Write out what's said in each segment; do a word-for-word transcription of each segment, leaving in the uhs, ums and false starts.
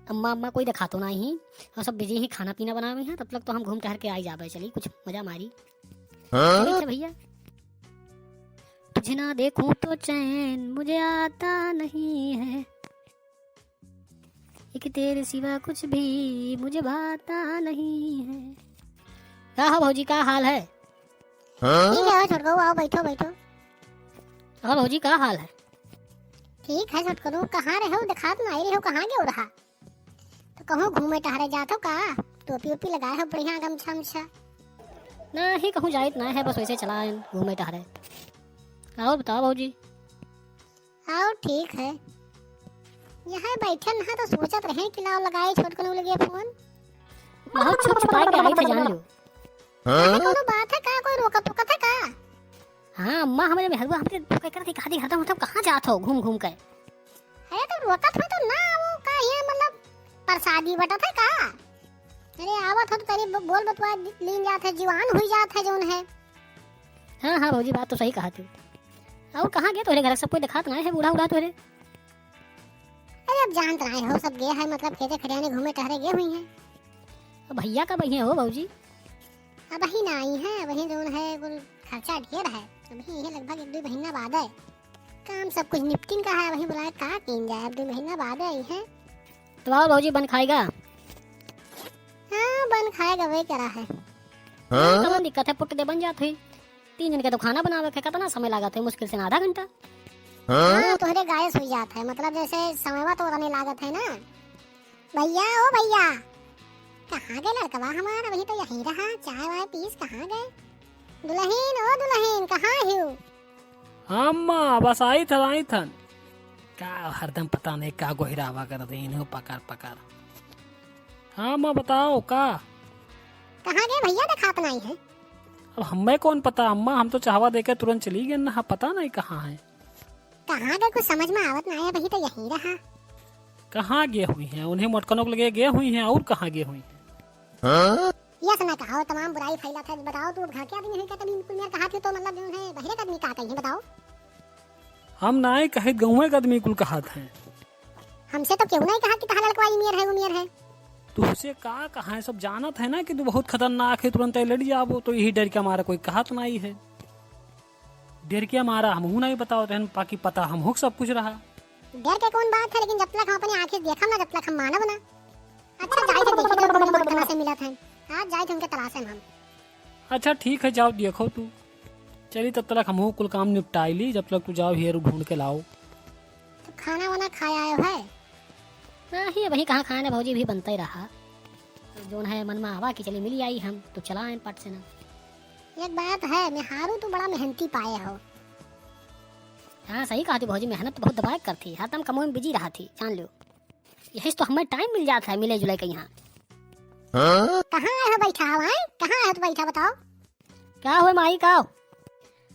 अम्मा, अम्मा कोई देखातो नाहीं, और सब busy ही खाना पीना बनावे हैं। तब तक तो हम घूम टहर के आई जाबे, चली कुछ मजा मारी। हाँ? ठीक है भैया। तुझे ना देखूं तो चैन मुझे आता नहीं है, एक तेरे सिवा कुछ भी मुझे भाता नहीं है। का हो भौजी, का हाल है? हाँ? ठीक है हो छोटकू, आओ बैठो, बैठो। हाँ भौजी, का हाल है? ठीक है छोटकू, कहाँ रहे हो, देखात ना आई रहे हो, कहाँ गए रहा? तो कहूँ घूमे टहरे जात हो का? टोपी ओपी लगाए हो बढ़िया गमछा उमछा। नहीं, कहूँ जाइत ना है, बस वैसे चला आयन घूमे टहरे। और बताओ भौजी। और ठीक है, यहाँ बैठन हा तो सोचत रहे कि लाओ लगाए छोटकनू लगे फोन। बहुत छुप छुपाए के आई थे जान लो। अरे कोनो बात है का, कोई रोकत टोकत है का? हाँ अम्मा, हमरे मेहरुआ हमके रोके करत ही, कहत ही हरदम हरदम कहाँ जात हो घूम घूम के? अरे तो रोकत हो तो ना आवो का, ये मतलब प्रसादी बटत है का? अरे आवत हो तो तनी ब-, बोल बतवा लीन जात है, जीवान हुई जात है जौन है। हाँ हाँ भौजी, बात तो सही कहत हो। और कहाँ गए तोहरे घर, सब कोई देखात ना है, बूढ़ा उढ़ा तोहरे? अरे अब जानत रहे हो, सब गए है मतलब खेते खरियाने घूमे टहरे गए हुई हैं। अब भैया कब अइहें हो भौजी? अबहीं ना आई हैं, अबहीं जौन है कुल खर्चा ढेर है, अबहीं यही लगभग एक दुइ महीना बाद है। काम सब कुछ निपटिन का है, अबहीं बोलाए का कीन जाए, अब दुइ महीना बाद आई हैं। तो आओ भौजी, बन खाएगा? हाँ, बन खाएगा, वही करा है। हाँ? कौन दिक्कत है, पुट दे बन जात हुई। तीन जन के तो खाना बनावे के कितना समय लागत है, मुश्किल से ना आधा घंटा। हाँ? हाँ, तोहरे गायस हुई जात है, मतलब जैसे समयवा तो उतने लागत है ना। भैया, ओ भैया, कहाँ गए लड़कवा हमार? अबहीं तो यहीं रहा, चाय वाय पीस, कहाँ गए? दुलहिन, ओ दुलहिन, कहाँ हिउ? हाँ अम्मा, बस आइत हन, आइत हन। का हरदम पता नहीं का गोहिरावा करत है, इन्हों पकड़ पकड़। हाँ अम्मा, बताओ का? कहाँ गए भैया, देखात नहीं है? अब हमें कौन पता अम्मा, हम तो चाहवा देके तुरंत चली गए ना, पता नहीं कहाँ है। कहाँ गए, कुछ समझ में आवत ना है, अबहीं तो यहीं रहा। कहाँ गए हुई हैं? उन्हें मोटकनों के लगे गए हुई हैं, और कहाँ गए हुई हैं? हाँ? यस ना कहो, तमाम बुराई फैलत है। बताओ, तू अब घर के आदमी है क्या? तभी कुल मेर कहा थी तो मतलब जो है, बहिरे के आदमी का कही है, बताओ? हम नाय कहे, गौवे के आदमी कुल कहत हैं। हमसे तो केहू नहीं कहा कि तहार लड़कवा ई मेर है, ऊ मेर है। तुहसे का कहा है, सब जानत है ना कि तू बहुत खतरनाक है, तुरंत लड़ जाबो, तो यही डर के हमारा कोई कहत नहीं है। डर के मारा हमहू नहीं बतावत रहन, बाकी पता हमहू के सब कुछ रहा। डर के कौन बात है, लेकिन जब तक हम अपनी आँखी से देखम ना, जब तक हम मानब ना। अच्छा, जाइत है, देखी तो कौन मोटकना से मिलत है। आज जाइत है उनके तलाशे में हम। अच्छा, ठीक है, जाओ देखो तू। चली, तब तक हमहू कुल काम निपटाई ली, जब तक तू जाओ हेरू ढूंढ के लाओ। तो खाना वाना खाया आयो है? नहीं, अबहीं कहाँ खाए ना भौजी, अभी बनता ही रहा। जौन है मन में आवा कि चली मिली आई हम, तो चला आए पट से ना। एक बात है, मेहारू तू बड़ा मेहनती पाए हो। हाँ, सही कहा थी भौजी, मेहनत तो बहुत दबाए कर थी, हरदम कमोए में busy रहा थी, जान लो। यही से तो हमें time मिल जात है मिले जुले के यहाँ। हाँ? कहाँ आए हो बैठा हो, हैं? कहाँ आए हो तो बैठा बताओ? का हुए माई, का हो?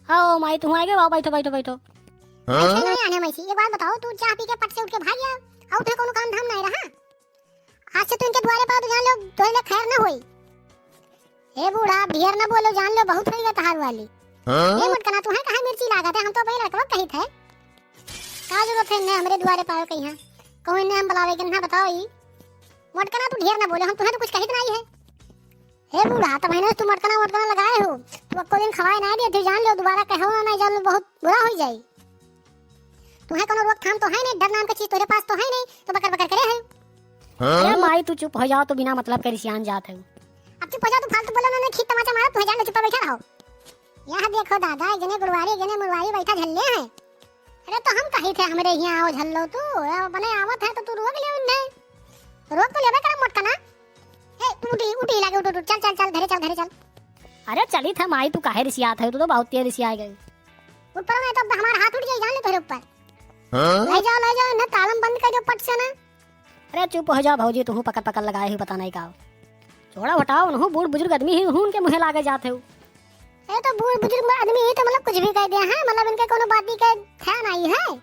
आओ माई, तू आए गए, आओ बैठो, बैठो, बैठो। हाँ? ऐसे नहीं आने में सी, एक बात बताओ, तू चाह पी के पट से उठ के भाग गया, और तुझे कोनो काम धाम नहीं रहा? आज से तू इनके दुआरे पर तो जान लो, तोरे लिए खैर न होई। ए बूढ़ा, ढेर न बोलो, जान लो, बहुत होई गया तहार वाली। हाँ? ए मोटकना, तुहे कहाँ मिर्ची लागत है? हम तो भाई लड़कवा कही थे। का जरूरत है इन्हें हमरे दुआरे पावे कहीं? कहूँ इन्हें हम बुलावे के ना बताओ ई। मोटकना, तू ढेर न बोलो, हम तुहे तो कुछ कहित नहीं है। ए बूढ़ा, तब है ना तू मोटकना, मोटकना लगाए हो। तू अक्को दिन खवाए ना दिए, तू जान लो, दोबारा कहो ना, नहीं जान लो, बहुत बुरा हो जाई। तुहे कोनो रोकथाम तो है नहीं, डर नाम का चीज तोरे पास तो है नहीं, तो बकर बकर करे है। हाँ? अरे माई, तू चुप हो जाओ तो, बिना मतलब के रिसियान जात है। अब चुप हो जाओ, तू फालतू बोलो ना, नहीं खींच तमाचा मारो, तुहे जान लो, चुप बैठा रहो। यहाँ देखो दादा, एक जने गुड़वारी, एक जने मुड़वारी बैठा झल्ले हैं। अरे तो हम कही थे हमरे यहाँ आओ झल्लो तू, अपने आवत है तो तू रोक ले उन्हें। रोक तो लेबे करा मोटकना। ए, तू उठी, उठी लागे, उठ, उठ, उठ, चल, चल, चल, घरे चल, घरे चल। अरे चली था माई, तू काहे रिसियात है, तू तो बहुत तेज रिसिया गई। ऊपर में तो हमारा हाथ उठ जाई, जान ले तोरे ऊपर। हाँ? ले जाओ, ले जाओ, ना तालम बंद कर दो पट से ना। अरे चुप हो जा भौजी, तू पकड़ पकड़ लगाए हुए पता नहीं का। छोड़ा हटाओ, उनहु बूढ़ बुजुर्ग आदमी ही, उनके मुँहे लागे जात है। अरे तो बूढ़ बुजुर्ग आदमी ही तो मतलब कुछ भी कह दिया है, मतलब इनके कोनो बात ही के ध्यान आई है।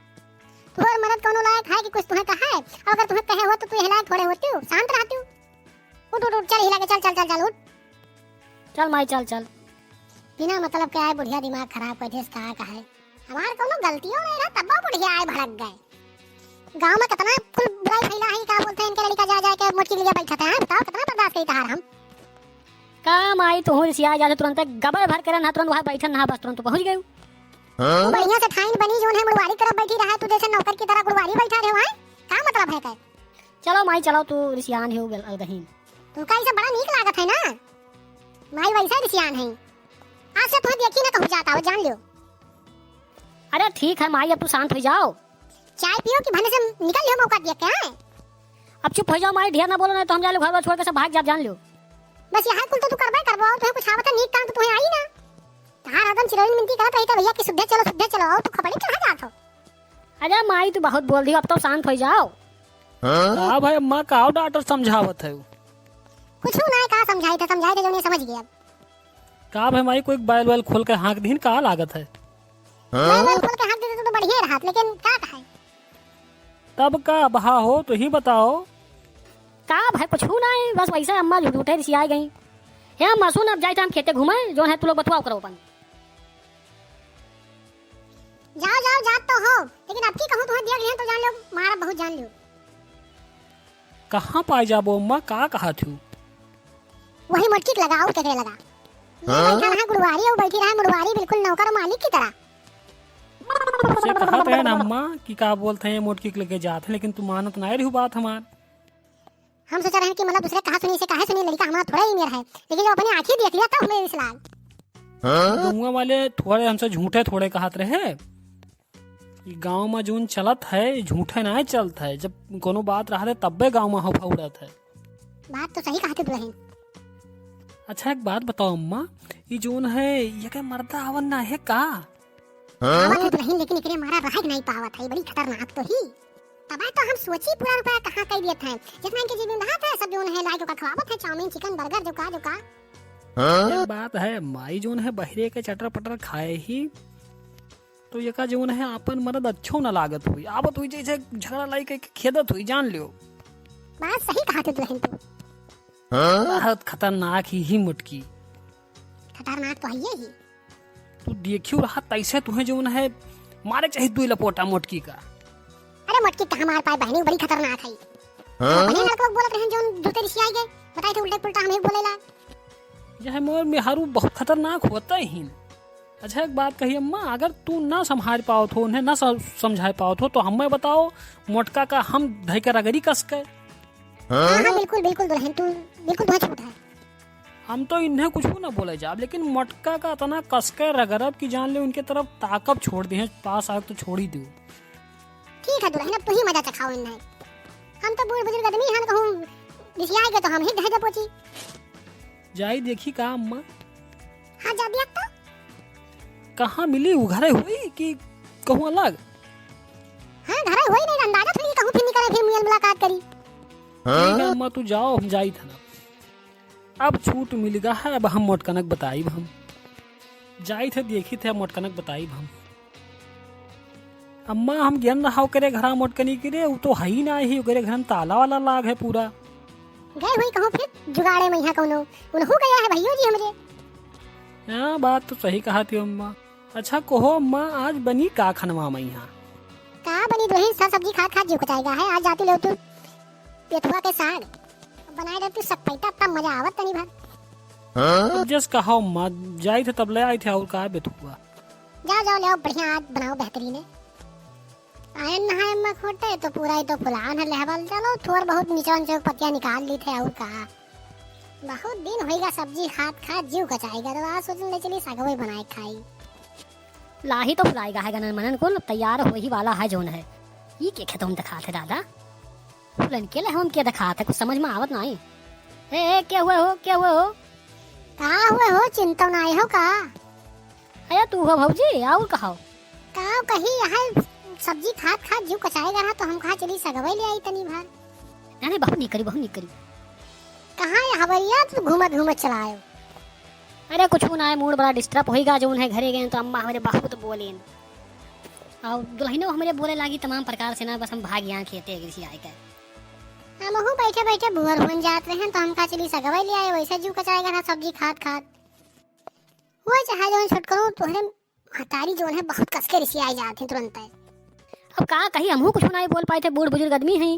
तोहर मरद कोनो लायक है कि कुछ तुहे कहा है? अगर तुहे कहे हो तो तू यह लायक थोड़े होती हो, शांत रहती हो। उठ, उठ, उठ, चल हिला के, चल, चल, चल, चल, उठ। चल माई, चल, चल। बिना मतलब के आए बुढ़िया दिमाग खराब कर देस, का, का है? हमार कोनो गलतियों नहीं रहा, तब बुढ़िया आए भड़क गए। गाँव में कितना कुल बुराई फैला है, का बोलते हैं इनके लड़का जा, जा के लिए बैठत है, बताओ कितना बर्दाश्त करी तहार हम। का माई, तुहूँ रिसिया जात हो, तुरंत गबर भर के रहना, तुरंत वहाँ बैठन ना, बस तुरंत पहुँच गयू। हाँ? बढ़िया से ठाइन बनी, जौन है मुड़वारी तरफ बैठी रहा, तू जैसे नौकर की तरह गुड़वारी बैठा रहे हो, हैं? का मतलब है के? चलो माई, चलो, तू रिसियान हो गल-, गहीन। तू का ई सब बड़ा नीक लागत है ना? माई वैसे रिसियान है। आज से तुम्हें देखी ना कहूँ जाता हो, जान लियो। अरे ठीक है माई, अब तू शांत हो जाओ। चाय पियो कि भने से निकल लियो मौका दिया क्या है? अब चुप हो जाओ माई, ढेर ना बोलो, नहीं तो हम जान लो घर वर छोड़ के सब भाग जाब, जान लो। बस यहाँ कुल तो तू करबे करबो, और तुम्हें कुछ आवत है नीक काम तो तुम्हें आई ना। तहार हरदम चिरौरी मिनती करत रही था भैया कि सुद्धे चलो, सुद्धे चलो, और तू खपड़ी चढ़ा जात हो। अरे माई, तू बहुत बोल दियो, अब तो शांत हो जाओ। हाँ? का भाई अम्मा, का डॉक्टर समझावत है? कुछ ना है, का समझाई थे, समझाई थे जो नहीं समझ गया। का भाई माई, कोई बैल वैल खोल के हाँक दीन, का लागत है? हाँ? बैल वैल खोल के हाँक देते तो, तो बढ़िया रहत, लेकिन का कहे? तब का बहा हो, तू ही बताओ। का भाई, कुछ ना है, बस वैसे अम्मा झूठे रिसियाई गई। हे अम्मा सुन, अब जाई हम खेते घूमे, जौन है तू लोग बतुआव करो अपन। जाओ, जाओ, जात तो हो, लेकिन अब की कहूँ तुम्हें देख लिया तो जान लो, मारा बहुत जान लो। कहाँ पाए जाबो अम्मा, का कहा थू? वही मोटकी के लगा, और केकरे लगा? ये हाँ? बैठा रहा गुड़वारी, और बैठी रहा मुड़वारी, बिल्कुल नौकर मालिक की तरह। से कहत रहे ना अम्मा कि का बोलत है, मोटकी के लगे जात है, लेकिन तू मानत ना रही बात हमार। हम सोचा रहे कि मतलब दूसरे कहा सुनी, इसे काहे सुनी, लड़का हमारा थोड़ा ही मेर है, लेकिन जब अपने आँखी देख लिया तब हमें रिस लाग। हाँ? गौवा वाले थोड़े हमसे झूठे थोड़े कहत रहे कि गाँव में जौन चलत है, झूठे ना चलत है, जब कोनो बात रहत है तब्बे गाँव में हवा उड़त है। बात तो सही कहत है दुल्हन। अच्छा एक बात बताओ अम्मा, ये जौन है, ये के मर्दा आवन ना है का? हाँ? आवत है दुल्हन, लेकिन एकरे मारा रह नहीं पावत है, बड़ी खतरनाक तो ही। तबे तो हम सोची पूरा रुपया कहाँ कई दियत है, जितना इनके जेबी में रहत है, सब जौन है, लाइके ओका खवावत है, चाउमीन, चिकन, बर्गर, जो का, जो का। हाँ? एक बात है, माई जौन है, बहरे के चटर पटर खाए ही, तो एका जौन है, आपन मरद अच्छो न लागत हुई, आवत हुई, जैसे झगड़ा लाई के खेदत हुई, जान लियो। बात सही कहत है दुल्हन तू। हाँ? बहुत खतरनाक ही, ही मोटकी। खतरनाक तो है ही। तू देखियो रहा तैसे तुहें जौन है मारे चाही दुई लपोटा मोटकी का। अरे मोटकी कहाँ मार पाए बहनी, बड़ी खतरनाक है। हाँ? अपने लड़का बोलत रहे जौन जूते रिसियाई गए, बताई थे उल्टे पुल्टा हमें बोले ला। यह मोर मेहरू बहुत खतरनाक होता ही। अच्छा एक बात कही अम्मा, अगर तू ना संभाल पावत हो, उन्हें ना सम-, समझा पावत हो तो हमें बताओ, मोटका का हम धई के रगड़ी कस के। हाँ, हाँ, बिल्कुल, बिल्कुल दुल्हन, तू बिल्कुल तुहें छूट है। हम तो इन्हें कुछ ना बोले जाब, लेकिन मोटका का इतना कस के रगड़ब कि जान ले उनके तरफ ताकब छोड़ दे, पास आवे तो छोड़ ही दो। ठीक है दुल्हन, अब तू ही मजा चखाओ इन्हें। हम तो बूढ़ बुजुर्ग आदमी हन, कहूँ रिसियाए गए तो हम ही धई दे पोची। जाई देखी का अम्मा। हाँ जा दिया तो। कहाँ मिली उ, घरे हुई कि कहूँ अलग? हाँ घरे हुई, नहीं अंदाजा थोड़ी कहूँ फिर निकले फिर मिल मुलाकात करी। ठीक है अम्मा, तू जाओ, हम जाई था ना। अब छूट मिल गा है, अब हम मोटकनक बताइब हम। जाई थे, देखी थे, मोटकनक बताइब हम। अम्मा, हम गेन रहा ओकरे घरा मोटकनी के रे, उ तो हई ना ही, ओकरे घर में ताला वाला लाग है पूरा। गए हुई कहूँ फिर जुगाड़े में यहाँ कौनो, उनहू गया है भैयो जी हमरे। हाँ, बात तो सही कहा थी अम्मा। अच्छा कहो अम्मा, आज बनी का खनवा में यहाँ? का बनी दुल्हन, सब सब्जी खात खात जीव कचाएगा है, आज जाती ले तू बेथुआ के साग बनाए दे तू सकपैता, तब मजा आवत तनी भर। हाँ? जस कहो अम्मा, जाई थे तब ले आई थे, और का बेथुआ? जाओ, जाओ, ले आओ, बढ़िया आज बनाओ बेहतरीन है। आयन नहाए अम्मा खोटे तो पूरा ही तो फुलान है लहबल, चलो थोड़ बहुत नीचे उनसे पत्तियाँ निकाल ली थे, और का। बहुत दिन होइगा सब्जी खात खात जीव कचाइगा, तो आज सोचन ले चली सगवे बनाए खाई। लाही तो फुलाइगा है गनन मनन कुल, तैयार हो ही वाला है जौन है। ई के खेतों में दिखात है दादा? फूलन के ले हम के दिखात है, कुछ समझ में आवत नाई। ए, ए, के हुए हो, के हुए हो? का हुए हो, चिंता नाई हो का? अरे तू हो भौजी, और कहो? का कही, यहाँ सब्जी खात खात जीव कचाए रहा तो हम कहा चली सगवे ले आई तनी भर। नहीं, नहीं, बहुत नीक करी, बहुत नीक करी। कहाँ है हवरिया, तू घूमत घूमत चला आयो? अरे कुछ ना है, मूड बड़ा डिस्टर्ब होइगा, जौन है घरे गए तो अम्मा हमरे बहुत बोलेन। और दुल्हनो हमरे बोले लागी तमाम प्रकार से ना, बस हम भाग यहाँ खेते एक दिसी आए के। हमहू बैठे बैठे बोर होन जात रहे तो हम कहा चली सगवे ले आए, वैसे जीव कचाए रहा सब्जी खात खात। वो चाहे जौन छोटकरो तोहरे महतारी जौन है बहुत कस के रिसियाई जात है तुरंत है। अब का कही, हमहू कुछ नहीं बोल पाए थे, बूढ़ बुजुर्ग आदमी हैं।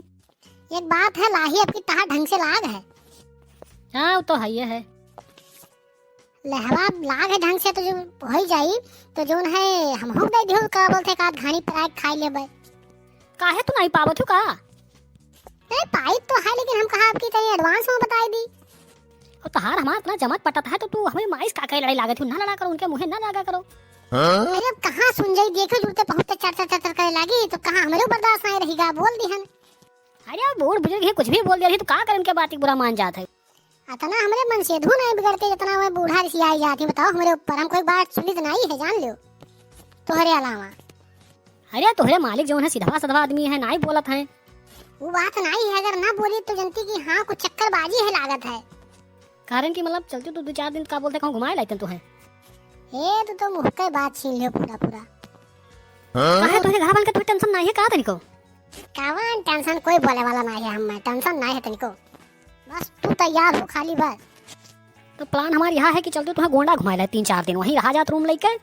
एक बात है, लाही अबकी तहार ढंग से लाग है। हाँ, वो तो है ही है। लहवा लाग है ढंग से तो जो होई जाई, तो जौन है हमहू के दे दिहो, का बोलते, एक आध घानी पेराइ के खाई लेबे। काहे तू नाहीं पावत हो का? नहीं, पाई तो है, लेकिन हम कहा अबकी तनी advance में बताई दी। और तहार हमार इतना जमत पटत है तो तू हमें माई से का करे लड़ाई लागत हो, ना लड़ा करो, उनके मुँहे ना लागा करो। अरे अब कहाँ सुन जाई, देखो जुड़ते पहुँचते चर चर चर चर करे लागी, तो कहाँ हमरे बर्दाश्त नाहीं रहिगा, बोल दिहन। अरे अब बूढ़ बुजुर्ग ही कुछ भी बोल दे रही तो का करे, उनके बात के बुरा मान जात है। अतना हमरे मनसेधू नाहीं बिगड़ते, जितना वह बूढ़ा रिसियाई जात ही। बताओ, हमरे ऊपर हम कोई बात सुनित नाहीं है, जान लो, तोहरे अलावा। अरे तोहरे मालिक जौन है, सिधवा सधवा आदमी है, नाहीं बोलत है। वो बात नाहीं है, अगर ना बोली तो जनती कि हाँ, कुछ चक्करबाजी है लागत है। कारण कि मतलब चलती तो दो चार दिन का बोलते कहूँ घुमाए लाइतन तो है। ए, तू तो मुँह के बात छीन लियो पूरा पूरा। काहे तोहरे घर वालन के तो tension नाहीं है का तनिको? कवन tension, कोई बोले वाला नाहीं है, हमें tension नाहीं है तनिको। बस तू तैयार हो खाली बस। तो plan हमार यह है कि चलते तुम्हें गोंडा घुमाए लाए तीन चार दिन, वहीं रहा जात room लेके।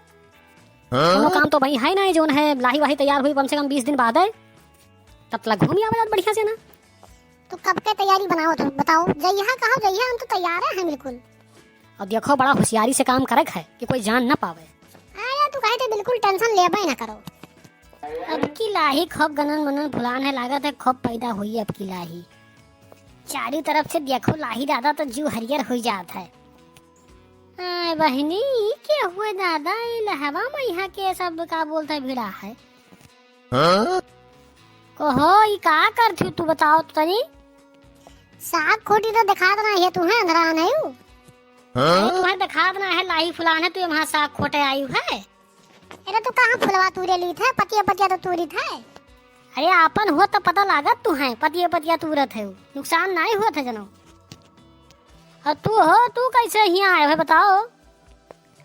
कोनो काम तो वहीं है ना, जौन है लाही वाही तैयार हुई कम से कम बीस दिन बाद है, तब तक घूम आवा जात बढ़िया से ना। तो कब के तैयारी बनाओ तुम, बताओ, जइहा कहो जइहा, हम तो तैयार है, हैं बिल्कुल। अब देखो, बड़ा होशियारी से काम करक है कि कोई जान ना पावे। अरे तू कहे तो बिल्कुल tension लेबे ना करो। अब की लाही खूब गनन मनन फुलान है, लागत है खूब पैदा हुई अब की लाही। चारों तरफ से देखो लाही दादा तो जीव हरियर हुई जात है। आय बहिनी, ई के हुए दादा, ई लहवा में यहाँ के सब का बोलते भिड़ा है? कहो, ई का करत हो तू, बताओ तो तनी। साग खोटी तो दिखात ना है, तू है अंधरा नहीं हूँ। अरे, तुम्हें दिखात ना है, लाही फुलान है, तू यहाँ साग खोटे आई है। अरे, तू कहाँ फुलवा तूरे लीत है, पतिया पतिया तो तूरीत है। अरे, आपन हो तो पता लागत तू है, पतिया पतिया तूरत है, नुकसान नाहीं होत है जनो। और तू हो, तू कैसे हियाँ आए हो, बताओ?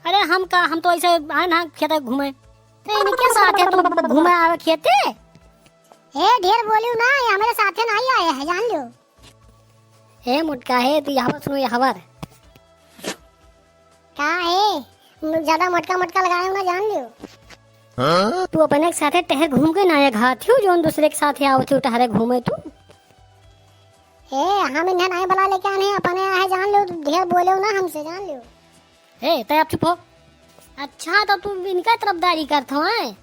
अरे हम का, हम तो ऐसे आए ना खेते घूमे। तो इनके साथे तू घूमे आवे खेते? ए, ढेर बोलियो ना, ये हमरे साथे नाहीं आए हैं, जान लियो। ए मोटका, हे तू यहाँ पर सुनो, यहाँ पर। का है? ज्यादा मोटका मोटका लगाए हो ना, जान लियो। तू अपने के साथे टहर घूम के ना आए घात हो, जौन दूसरे के साथे आवत हो टहरे घूमे तू। ए, हम इन्हें नाहीं बुला लेके आने, अपने आहे जान लियो, तू ढेर बोले हो ना हमसे, जान लियो। ए, तै अब चुप हो। अच्छा, तो तू इनका तरफदारी करत हो, हैं?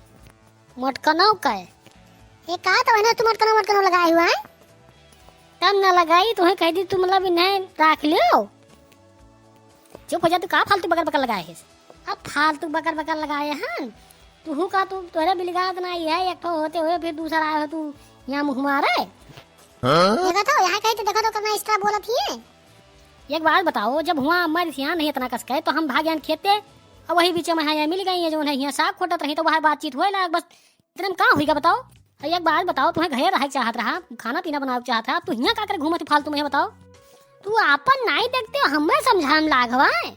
मोटकनौ का है। ए, का तो इन्हें तू मोटकनौ, मोटकनौ लगाए हुआ है? तब ना लगाई, तुम्हें कह दी, तू मतलब इन्हें राख लियो। चुप हो जा, तू का फालतू बकर बकर लगाए है? अब फालतू बकर बकर लगाए हैं? तू हूँ का, तू तोहरे बिलगात नाहीं है, एक ठो होते हुए फिर दूसरा आए हो तू यहाँ मुँह मारे। देखो तो, यहाँ कहीं तो देखो तो कितना extra बोलत ही है। एक बात बताओ, जब हुआ अम्मा रिसियान नहीं इतना कस के, तो हम भाग गए खेते, और वही बीच में यहाँ मिल गई है, जौन है यहाँ साग खोटत रही, तो वह बातचीत होए लाग, बस इतने में का हुई का बताओ? और एक बात बताओ, तुम्हें घरे रहे के चाहत रहा, खाना पीना बनावे के चाहत रहा, तू हियाँ का करे घूमत फालतू में, बताओ? तू आपन नाहीं देखते हो, हमें समझाए में लाग हवा है।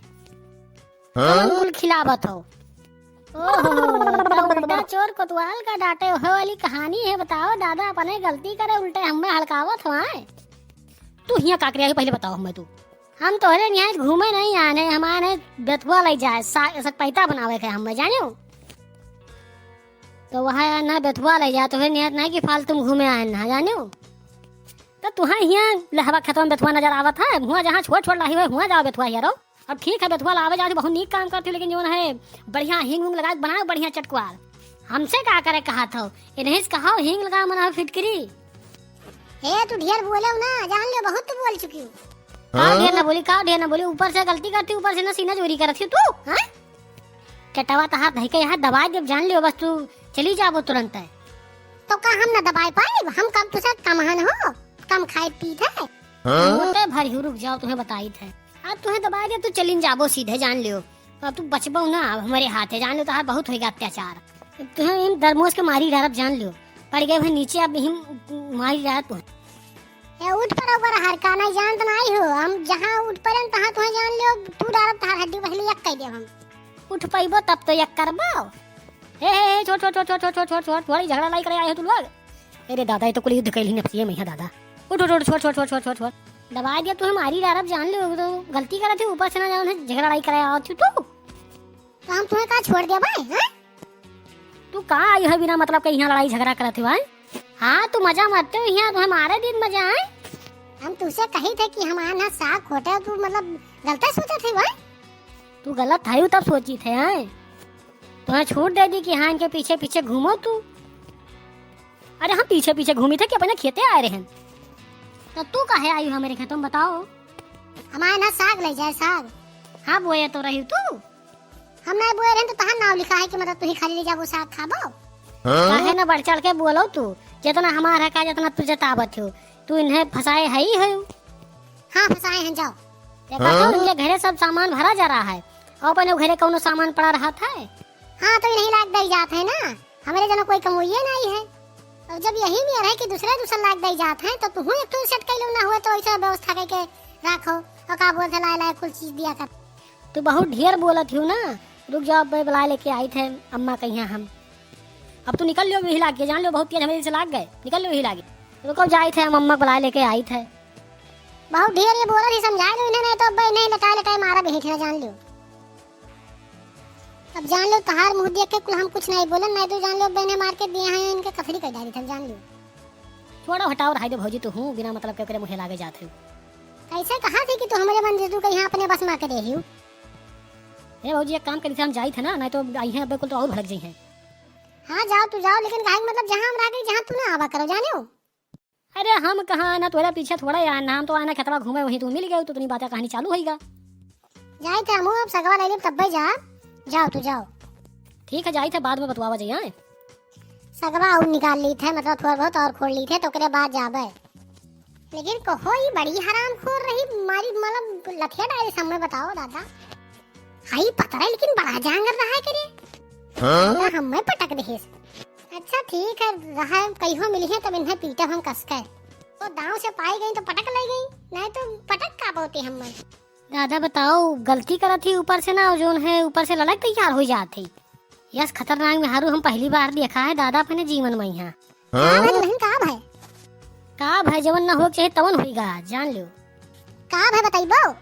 हाँ? कौन गुल खिलावत हो? ओहो, तो उल्टा चोर कोतवाल का डांटे हो वाली कहानी है, बताओ दादा, अपने गलती करे उल्टे हमें हड़कावत हो, हैं? तू हियाँ का करे आई, पहले बताओ हमें तू। हम तोहरे निहायत घूमे नहीं आने, हम आने बेथुआ लई जाए, सा-, सकपैता बनावे के हमें, जाने हो? तो वहाँ ना बेथुआ लई जाए, तोहरे निहायत नहीं कि फालतू में घूमे आए ना, जाने हो? तो तुहाँ हियाँ लहवा खेतवा में बेथुआ नजर आवत है, हुआँ जहाँ छोट छोट लाही हुए, हुआँ जाओ बेथुआ हियारो। अब ठीक है, बेथुआ लावे जाओ, बहुत नीक काम करती हो, लेकिन जौन है बढ़िया हींग उंग लगा के बनाओ, बढ़िया चटकुआर। हमसे का करे कहा था, इन्हें से कहा हींग लगा मना फिटकरी। ए, तू ढेर बोले हो ना, जान ले, बहुत तू बोल चुकी हो। का ढेर ना बोली, का ढेर ना बोली, ऊपर से गलती करती, ऊपर से ना सीना चोरी करत ही तू, हाँ? चटवा तहार धई के यहाँ दबाई देब, जान लियो, बस तू चली जाबो तुरंत है। तो का हम ना दबाई पाइब? हम कम तुसे कम हन हो, कम खाई पीत है। हाँ? मोटे भर ही रुक जाओ, तुम्हें बताई थे। अब तुम्हें दबाई दे, तू चली जाबो सीधे, जान लियो। अब तू बचबो ना, अब हमारे हाथ है, जान लियो, तहार बहुत होएगा अत्याचार। तुम्हें इन दरमोस के मारी डारब, जान लियो। पड़ गए हुए नीचे, अब हम मारी डारब तुम्हें। ए, उठ पर ओकर हरका नहीं जानत नहीं हो। हम जहाँ उठ पड़न, तहाँ तुहें जान लियो, तू डारब, तहार हड्डी पसली एक कह देब हम। उठ पइबो तब तो एक करबो। हे, हे, हे, छोड़, छोड़, छोड़, छोड़, ई झगड़ा लड़ाई करे आए हो तू लोग। अरे दादा, ये तो कुल युद्ध कैली नफसिए में है दादा। उठ, उठ, उठ, छोड़, छोड़। दबा दिया तुम्हें मारी डारब, जान लियो, तो गलती करत है, ऊपर से ना जाओ, झगड़ा लड़ाई करे आओ तू। तो हम तुम्हें का छोड़ दिया भाई, हैं? तू का आई है बिना मतलब के यहाँ लड़ाई झगड़ा करत है भाई? हाँ, तू मजा मरते हो यहाँ, तुम्हें मारे दिन मजा आए। हम तुझसे कही थे कि हमारे यहाँ साग खोटे, तू मतलब गलत सोचे थे भाई। तू गलत है, तब सोची थे, हैं? तुम्हें छूट दे दी कि हाँ, इनके पीछे पीछे घूमो तू। अरे, हम पीछे पीछे घूमी थे कि अपने खेते आए रहे। तो तू काहे आई हमारे खेतों में, बताओ? हमारे ना साग ले जाए, साग। हाँ, बोए तो रही तू। हम नहीं बोए रहे तो तहार नाव लिखा है कि मतलब तू ही खाली ले जाबो साग खाबो। हाँ? काहे ना बढ़ चढ़ के बोलो तू, जितना हमार है का, जितना तू जतावत हो, तू इन्हें फंसाए है ही हो। हाँ, फंसाए हैं, जाओ। देखा हाँ? तो इनके घरे सब सामान भरा जा रहा है, और अपने घरे कौनो सामान पड़ा रहा था? हाँ, तो इन्हीं लाग दई जात है ना, हमरे जना कोई कमोइए नहीं है। और जब यही नियर है कि दूसरे दूसर लाग दई जात है, तो तुहू एक ठो सेट कैलू ना हुए, तो ऐसा व्यवस्था करके रखो, और का बोलते लाए लाए कुल चीज दिया कर। तू बहुत ढेर बोलत हियो ना, रुक जाओ, अब बुलाए लेके आई थे अम्मा कहिया हम। अब तू निकल लियो वही लाग के, जान लियो बहुत तेज हमें से लाग गए, निकल लियो वही लागे। रुको, जाई थे हम अम्मा बुलाए लेके आई थे। बहुत ढेर ये बोलत ही, समझाए लो इन्हें, नहीं तो अब इन्हें लटाए लटाए मारा भी ना, जान लियो। अब जान लो, तहार मुँह देख के कुल हम कुछ नहीं बोलन, नहीं तो जान लो, बहने मार के दिए हैं, इनके कथरी कर डाली था, जान लो। छोड़ो, हटाओ, रहाई दो भौजी, तू हूँ बिना मतलब के ओकरे मुँहे लागे जात है। कैसे कहा थी कि तू हमारे मन दे तू कहीं अपने बस में के दे हियो? ए भौजी, एक काम करी थे, हम जाई थे ना, नहीं तो आई हैं अब कुल तो और भड़क जाई हैं। हाँ, जाओ, तू जाओ, लेकिन काहे कि मतलब जहाँ हम रह गई, जहाँ तू ना आवा करो, जाने हो? अरे हम कहाँ आना, तोहरा पीछे थोड़ा ही आना, हम तो आना खेतवा घूमे, वहीं तू मिल गए, तो इतनी बातें कहानी चालू होइगा। जाई थे हमहू, अब सगवा ले लेब तब्बे जा। जाओ तू जाओ। ठीक है, जाई थे, बाद में बतवावा जाई, हाँ? सगवा और निकाल ली थे, मतलब थोड़ा बहुत और खोल ली थे, तो ओकरे बाद जाबे। लेकिन कहो, ई बड़ी हरामखोर रही, मारी मतलब लठिया डाले सामने, बताओ दादा। हाई पतरा है, लेकिन बड़ा जांगर रहा है करे। हाँ? दादा, हमें पटक देहेस। अच्छा ठीक है, रहा कहियो मिली है तब इन्हें पीटब हम कस के। तो दांव से पाई गई तो पटक ले गई, नहीं तो पटक का पाती हम। दादा बताओ, गलती करत ही ऊपर से ना, जौन है ऊपर से लड़क तैयार हो जात है। यस खतरनाक मेहरू हम पहली बार देखा है दादा अपने जीवन में यहाँ। का भाई दुल्हन, का भाई? का भाई, जवन ना हो के चाहे तवन होइगा, जान लो। का भाई बताइबो?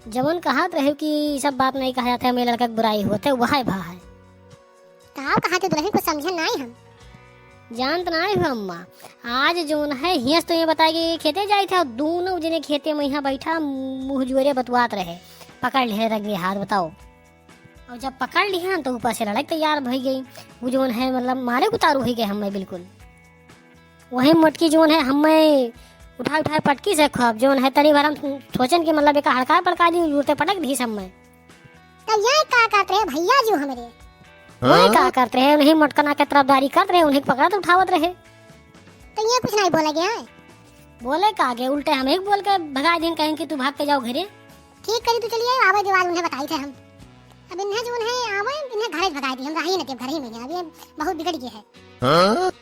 जवन कहत रहे कि ई सब बात नहीं कहा जाता है, मेरे लड़का की बुराई होते, वह है भा है। का कहा थे दुल्हन, कुछ समझे नहीं हम। जानत नहीं हो अम्मा, आज जौन है हियस तो ये बताए कि खेते जाई थे, और दोनों जने खेते में यहाँ बैठा मुँह जुअरे बतुआत रहे, पकड़ ले रंगे हाथ, बताओ। और जब पकड़ लिहन तो ऊपर से लड़क तैयार भई गई। वो जौन है मतलब मारे उतारू हो गए हमें बिल्कुल। वही मोटकी जौन है हमें उठाए उठाए पटकी से खूब, जौन है तनी भर हम सोचन कि मतलब एक हड़का पड़का दी, उल्टे पटक दी हमें। तो ये का करत रहे भैया जी हमरे? वही हाँ? का करत रहे, उन्हीं मोटकना के तरफदारी करत रहे, उन्हीं पकड़त उठावत रहे। तो ये कुछ नहीं बोला गया है? बोले का आगे, उल्टे हम एक बोल के भगा दिन, कहें कि तू भाग के जाओ घरे। ठीक करी, तू चलिए, आवे दीवार उन्हें बताई थे हम। अब इन्हें जौन है आवे, इन्हें घरे भगा दी हम, रही न देव घर ही में, अब ये बहुत बिगड़ गए है। हाँ?